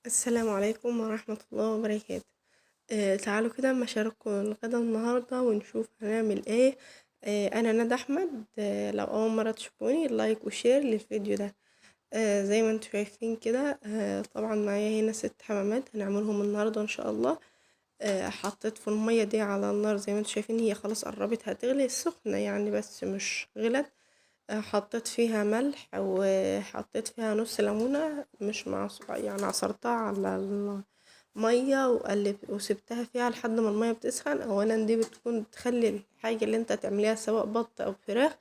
السلام عليكم ورحمة الله وبركاته. تعالوا كده اما اشارككم الغدا النهاردة ونشوف هنعمل ايه. انا ندى احمد. لو اول مرة تشوفوني like و share للفيديو ده. زي ما انتم شايفين كده، طبعا معايا هنا 6 حمامات هنعملهم النهاردة ان شاء الله. حطيت في المية دي على النار زي ما انتم شايفين، هي خلاص قربت هتغلي، سخنة يعني بس مش غلت. حطيت فيها ملح وحطيت فيها نص ليمونة مش معص-، يعني عصرتها على المية وقلب وسبتها فيها لحد ما المية بتسخن. اولا دي بتكون بتخلي الحاجة اللي انت تعمليها سواء بط او فراخ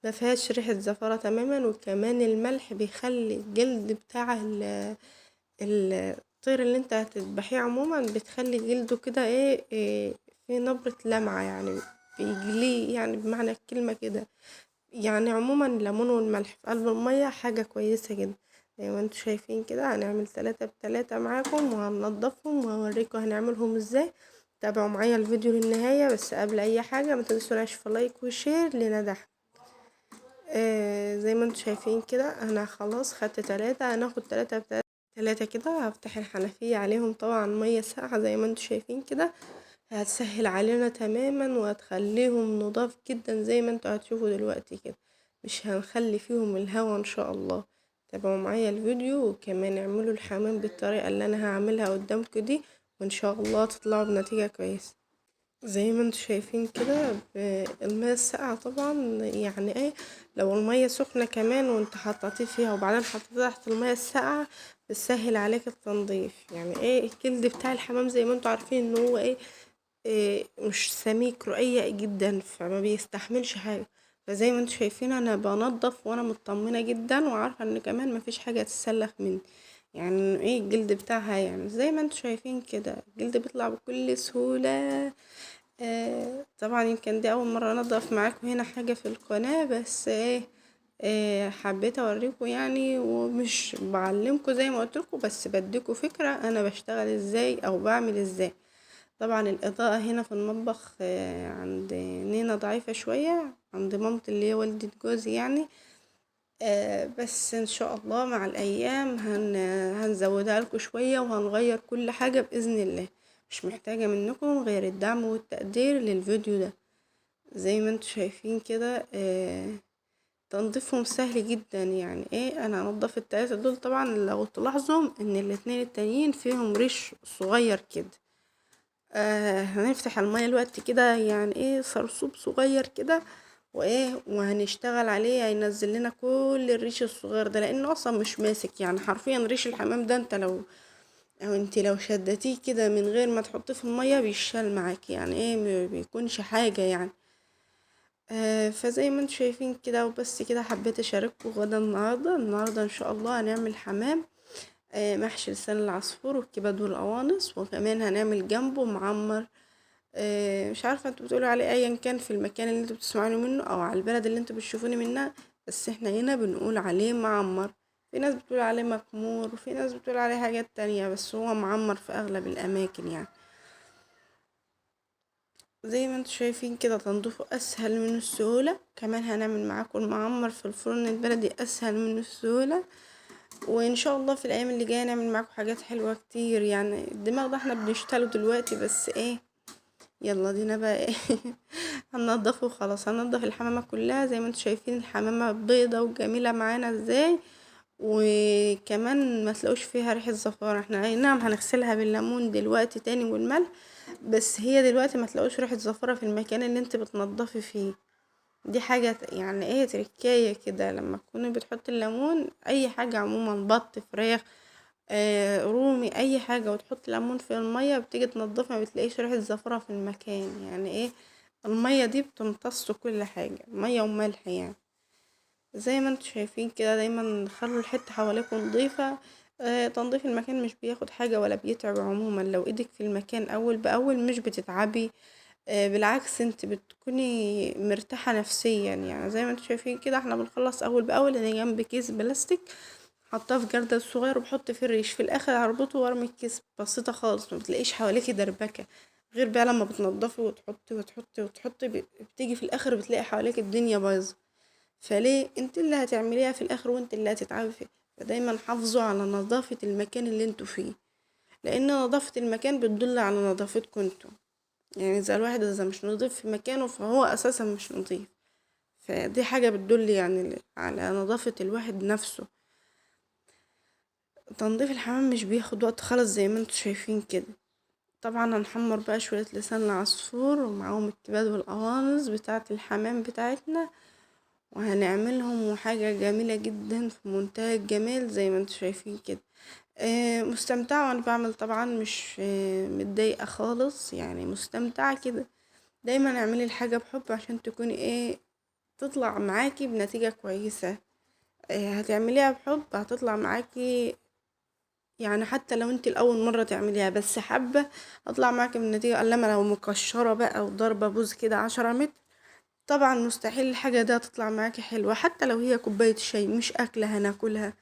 ما فيهاش ريحة زفارة تماما، وكمان الملح بيخلي الجلد بتاع الطير اللي انت هتذبحيه عموما بتخلي جلده كده ايه في نبرة لمعة، يعني بيجليه يعني بمعنى الكلمة كده. يعني عموما الليمون والملح في قلب المية حاجة كويسة جدا. زي ما انتم شايفين كده هنعمل 3 ب3 معاكم وهننضفهم وهوريكم هنعملهم ازاي. تابعوا معايا الفيديو للنهاية. بس قبل اي حاجة ما تنسوناش في like و share لندى احمد. زي ما انتم شايفين كده انا خلاص خدت 3، هناخد 3 ب3 كده. هفتح الحنفية عليهم طبعا مية ساقعة زي ما انتم شايفين كده، هتسهل علينا تماما وهتخليهم نضاف جدا زي ما انتوا هتشوفوا دلوقتي كده، مش هنخلي فيهم الهوا ان شاء الله. تابعوا معايا الفيديو وكمان اعملوا الحمام بالطريقة اللي انا هعملها قدامكم دي، وان شاء الله تطلعوا بنتيجة كويسة. زي ما انتوا شايفين كده المية الساقعة طبعا يعني ايه، لو المية سخنة كمان وانت حطيتيه فيها وبعدين حطيتيه تحت المية الساقعة بتسهل عليك التنظيف. يعني ايه الجلد بتاع الحمام زي ما انتوا عارفين ان هو ايه مش سميك، رقيق جدا، فما بيستحملش حاجة. فزي ما انتوا شايفين انا بنضف وانا مطمنة جدا وعارفة ان كمان مفيش حاجة تتسلخ مني. يعني ايه الجلد بتاعها، يعني زي ما انتوا شايفين كده الجلد بيطلع بكل سهولة. طبعا يمكن دي اول مرة انضف معاكم هنا حاجة في القناة، بس حبيت اوريكم يعني، ومش بعلمكم زي ما قلت لكم، بس بديكم فكرة انا بشتغل ازاي او بعمل ازاي. طبعا الاضاءة هنا في المطبخ، عند نينا ضعيفة شوية، عند مامتي اللي هي والدة جوزي يعني، بس ان شاء الله مع الايام هنزودها لكم شوية وهنغير كل حاجة بإذن الله. مش محتاجة منكم غير الدعم والتقدير للفيديو ده. زي ما انتوا شايفين كده، تنظيفهم سهل جدا. يعني ايه انا هنضف التلاتة دول، طبعا لو تلاحظوا ان الاتنين التانيين فيهم ريش صغير كده. هنفتح المية الوقت كده، يعني ايه صرصوب صغير كده، وهنشتغل عليه، هينزل لنا كل الريش الصغير ده، لانه اصلا مش ماسك. يعني حرفيا ريش الحمام ده انت لو او انت لو شدتيه كده من غير ما تحطيه في المية بيشال معاك، يعني ايه ما بيكونش حاجة يعني. فزي ما انتم شايفين كده. وبس كده حبيت اشارككم غدا النهارده. النهارده ان شاء الله هنعمل حمام، محشي لسان العصفور والكبد والقوانص، وكمان هنعمل جنبه معمر، مش عارفه انتوا بتقولوا عليه ايا كان في المكان اللي انتوا بتسمعوني منه او على البلد اللي انتوا بتشوفوني منها، بس احنا هنا بنقول عليه معمر. في ناس بتقول عليه مكمور وفي ناس بتقول عليه حاجات تانية، بس هو معمر في اغلب الاماكن يعني. زي ما انتوا شايفين كده تنظيفه اسهل من السهولة. كمان هنعمل معاكم المعمر في الفرن البلدي اسهل من السهولة، وان شاء الله في الايام اللي جايه نعمل معاكم حاجات حلوه كتير. يعني الدماغ ده احنا بنشتغله دلوقتي، بس ايه يلا دينا بقى ايه هننضفه وخلاص. هننضف الحمامه كلها زي ما انتوا شايفين، الحمامه بيضه وجميله معانا ازاي، وكمان ما تلاقوش فيها ريحه زفاره. احنا اي نعم هنغسلها بالليمون دلوقتي تاني والملح، بس هي دلوقتي ما تلاقوش ريحه زفاره في المكان اللي انت بتنضفي فيه. دي حاجه يعني ايه تركايه كده، لما تكوني بتحطي الليمون اي حاجه عموما، بط فراخ، رومي اي حاجه، وتحطي ليمون في الميه بتيجي تنضفي ما بتلاقيش ريحه زفاره في المكان. يعني ايه الميه دي بتمتص كل حاجه، ميه وملح يعني. زي ما انتوا شايفين كده دايما خلوا الحته حواليكم نظيفه. تنظيف المكان مش بياخد حاجه ولا بيتعب عموما، لو ايدك في المكان اول باول مش بتتعبي، بالعكس انت بتكوني مرتاحه نفسيا. يعني زي ما انتوا شايفين كده احنا بنخلص اول باول. انا جنب كيس بلاستيك حطاه في جردل صغير وبحط فيه الريش، في الاخر هربطه وارمي الكيس. بسيطه خالص، ما بتلاقيش حواليكي دربكه، غير بقى لما بتنضفي وتحطي وتحطي وتحطي، بتيجي في الاخر بتلاقي حواليك الدنيا بايظه. فليه انت اللي هتعمليها في الاخر وانت اللي هتتعبي فيها. فدايما حافظوا على نظافة المكان اللي انتوا فيه، لان نظافة المكان بتدل على نظافتكم انتوا. يعني اذا الواحد مش نظيف في مكانه فهو اساسا مش نظيف، فدي حاجة بتدل يعني على نظافة الواحد نفسه. تنظيف الحمام مش بياخد وقت خالص زي ما انتوا شايفين كده. طبعا هنحمر بقى شوية لسان العصفور ومعاهم الكباد والقوانص بتاعة الحمام بتاعتنا، وهنعملهم وحاجة جميلة جدا في منتهى الجمال زي ما انتوا شايفين كده. مستمتعة وانا بعمل طبعا، مش متضايقة خالص، يعني مستمتعة كده. دايما اعملي الحاجة بحب عشان تكوني تطلع معاكي بنتيجة كويسة. هتعمليها بحب هتطلع معاكي، يعني حتى لو انت الاول مرة تعمليها بس حابة هتطلع معاكي بالنتيجة. انما لو مكشرة بقى وضربة بوز كده 10 متر، طبعا مستحيل الحاجة ده تطلع معاكي حلوة، حتى لو هي كوباية شاي مش أكلة هناكلها.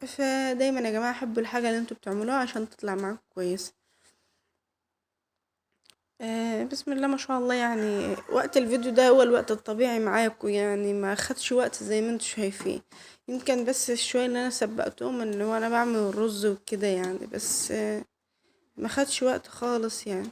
فدايما يا جماعة حبوا الحاجة اللي انتوا بتعملوها عشان تطلع معاكم كويسة. بسم الله ما شاء الله. يعني وقت الفيديو ده هو الوقت الطبيعي معاكم، يعني ما خدش وقت زي ما انتوا شايفين، يمكن بس شوية اللي انا سبقتهم ان هو انا بعمل الرز وكده يعني، بس ما خدش وقت خالص يعني.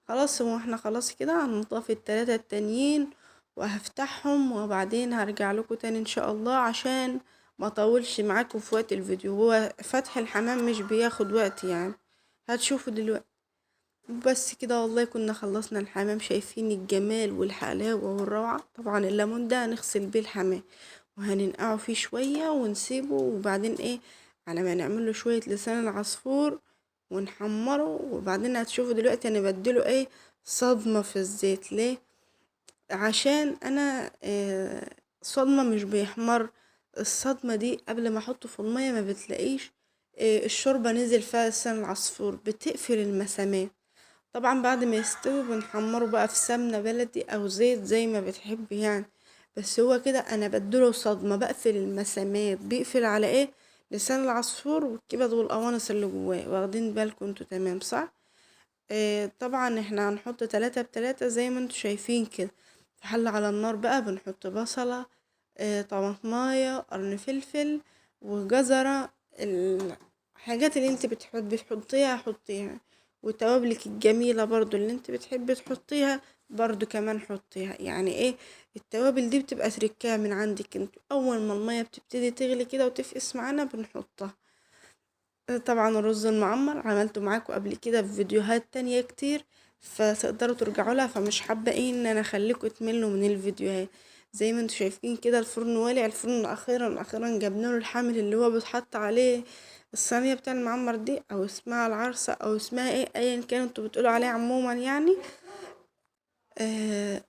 خلاص هو احنا خلاص كده هنضيف التلاتة التانيين وهفتحهم، وبعدين هرجع لكم تاني ان شاء الله عشان ما اطولش معاكم في وقت الفيديو. هو فتح الحمام مش بياخد وقت يعني، هتشوفوا دلوقتي. بس كده والله كنا خلصنا الحمام. شايفين الجمال والحلاوة والروعة. طبعا الليمون ده هنغسل بيه الحمام وهننقعه فيه شوية ونسيبه، وبعدين على ما نعمله شوية لسان العصفور ونحمره. وبعدين هتشوفوا دلوقتي انا بديله صدمة في الزيت. ليه؟ عشان انا صدمة مش بيحمر. الصدمة دي قبل ما احطه في المية ما بتلاقيش الشوربة نزل فيها لسان العصفور، بتقفل المسامات. طبعا بعد ما يستوي بنحمره بقى في سمنة بلدي او زيت زي ما بتحبي يعني، بس هو كده انا بديله صدمة، بقفل المسامات، بيقفل على لسان العصفور والكبد والقوانص اللي جواه. واخدين بالكم انتوا تمام صح؟ طبعا احنا هنحط تلاتة بتلاتة زي ما انتوا شايفين كده. في حلة على النار بقى بنحط بصلة، طماطماية، قرن فلفل، وجزرة، الحاجات اللي انت بتحبي تحطيها حطيها، وتوابلك الجميلة برضو اللي انت بتحبي تحطيها برضو كمان حطيها. يعني التوابل دي بتبقى تركاها من عندك انت، اول ما المية بتبتدي تغلي كده وتفقس معانا بنحطها. طبعا الرز المعمر عملته معاكم قبل كده في فيديوهات تانية كتير، فتقدروا ترجعوا لها، فمش حابة ان انا اخليكم تملوا من الفيديوهات. زي ما انتوا شايفين كده الفرن والع، الفرن اخيرا جبنا له الحامل اللي هو بيتحط عليه الصينية بتاع المعمر دي، او اسمها العرسة او اسمها ايه ايا كان انتوا بتقولوا عليها عموما يعني.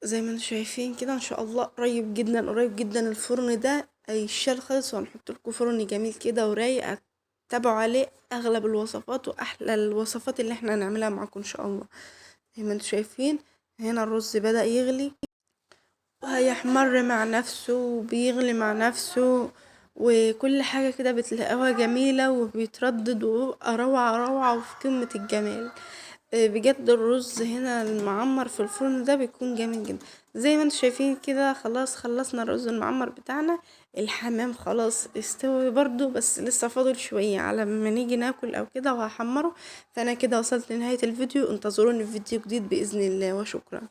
زي ما انتوا شايفين كده ان شاء الله قريب جدا قريب جدا الفرن ده هيشال خالص، وهنحط لكم فرن جميل كده ورايق تابعوا عليه اغلب الوصفات واحلى الوصفات اللي احنا هنعملها معاكم ان شاء الله. زي ما انتوا شايفين هنا الرز بدأ يغلي وهيحمر مع نفسه وبيغلي مع نفسه، وكل حاجة كده بتلاقوها جميلة وبيتردد وبيبقى روعة روعة وفي قمة الجمال. بجد الرز هنا المعمر في الفرن ده بيكون جميل جدا. زي ما انتوا شايفين كده خلاص خلصنا الرز المعمر بتاعنا. الحمام خلاص استوى برضو، بس لسه فاضل شوية على ما نيجي ناكل او كده وهحمره. فانا كده وصلت لنهاية الفيديو، انتظروني في فيديو جديد بإذن الله، وشكرا.